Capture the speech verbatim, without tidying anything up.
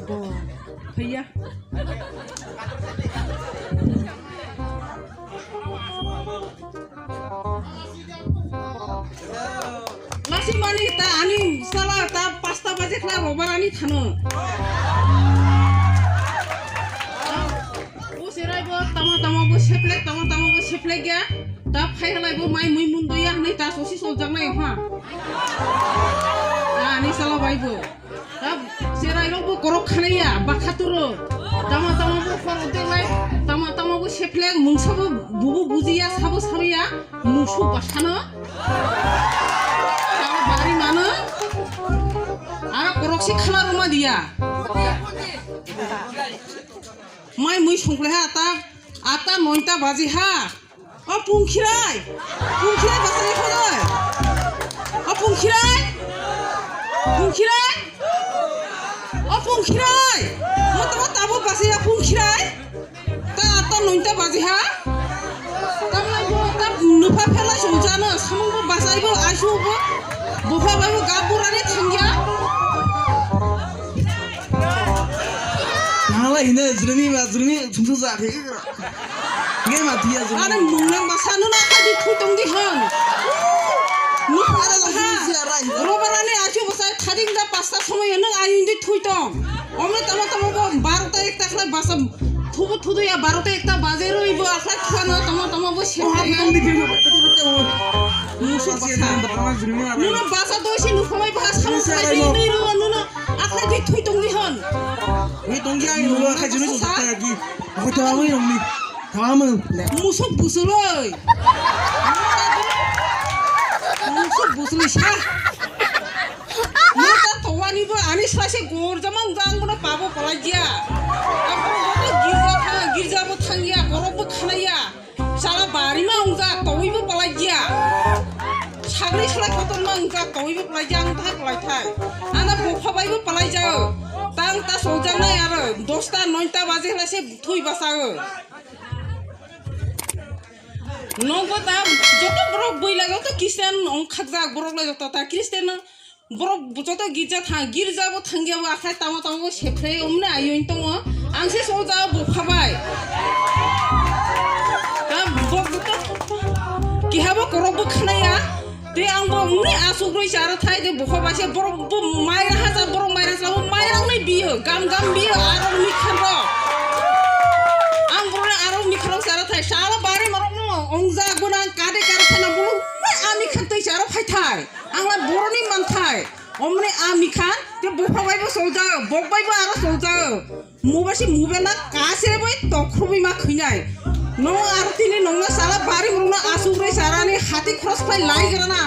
Bo, phaiya. Lasi mani ta ani sala ta pasta baje khla robar ani thano. O serai bo tama tama bo seplek, tama tama bo seplek ya. Ta phai halai bo mai mui mundo ya, nai ta sosi sol jang nai ha. Ani sala bai bo. Ta serai rok bo korok khanai ya, bakha turo. Tama tama bo khor utek lai, tama tama bo seplek, mungsa bo bubu buji ya, sabo sabi ya, musu basano. Tama bari mano. Ara korok si khala ruma diya. Mai mui songkle ha ta, ata noita baji ha. O Pungkhirai! Pungkhirai basai khodoi! O Pungkhirai! Pungkhirai! O Pungkhirai! Mo tamo tabo basai ya Pungkhirai? Ta, ta noita baji ha? Tamai bo ta nupha phelai song jano, samung bo basai bo, aisu bo, bupha bai bo gap burani thangya. Nangla hino jrumi ba jrumi thumsu ja khe. Nge ma tiya jrumi. Are mungnang ba sanu na kha di thui tong di hon. Nu ara la ha. Robarani achu basa thading da pasta somoy nang ayung di thui tong. Omne tamo tamo bo barota ekta khlai basa thubu thudu ya barota ekta baje roi bo akhla khano tamo tamo bo se. Tong di phe. Musu basa. Nuna basa doi se nu khomai basa. Nuno akhla di thui tong di hon. Wi tong ya, nuno akhla junu tong ta ki. Aku tawa wi nong ni. Tawa mo. Musuk busuloi. Musuk busuloi sa. Mo ta towani bo ani sase gor jamang jang bono pabo palai dia. Girja thang, girja bo thang ya, korok bo khana ya. Sala bari ma wngjak, tongwi bo palai ya. Sagri slai kotor ma wngjak, tongwi bo palai ya, ang thai palai thai. Ana bupha bai bo palai jao. Tang ta sojak nai aro, dosta noita baje hlai se thui basa o. Nokbo ta joto borok bui lai joto Christian ong khakjak borok lai joto ta Christian no. Borok joto girja thang, girja bo thangya bo akhai tamo tamo bo sephlai omne ayun tongo. Ang se so ja bo khabai. Ta borok joto kiha bo korok bo khnaya. Te ang bo omne asuk roi chara thai de bukha bai se borok bo maira haja borok maira sa bo maira nai biyo gam gam biyo aro mi khan ro. Ang borok aro mi khan ro chara thai sala bare morok no ongja guna kade kar khana bulu ami khan tei chara phai thai. Ang lai boroni manthai. Omni ami khan, te bupha bai bo soljao, bok bai bo aro soljao. Muba si muba na kase bai tokhrubui ma khuinai. No aro tini nongna sala bari murungna asuk rei sarani hati khros khlai lai grana.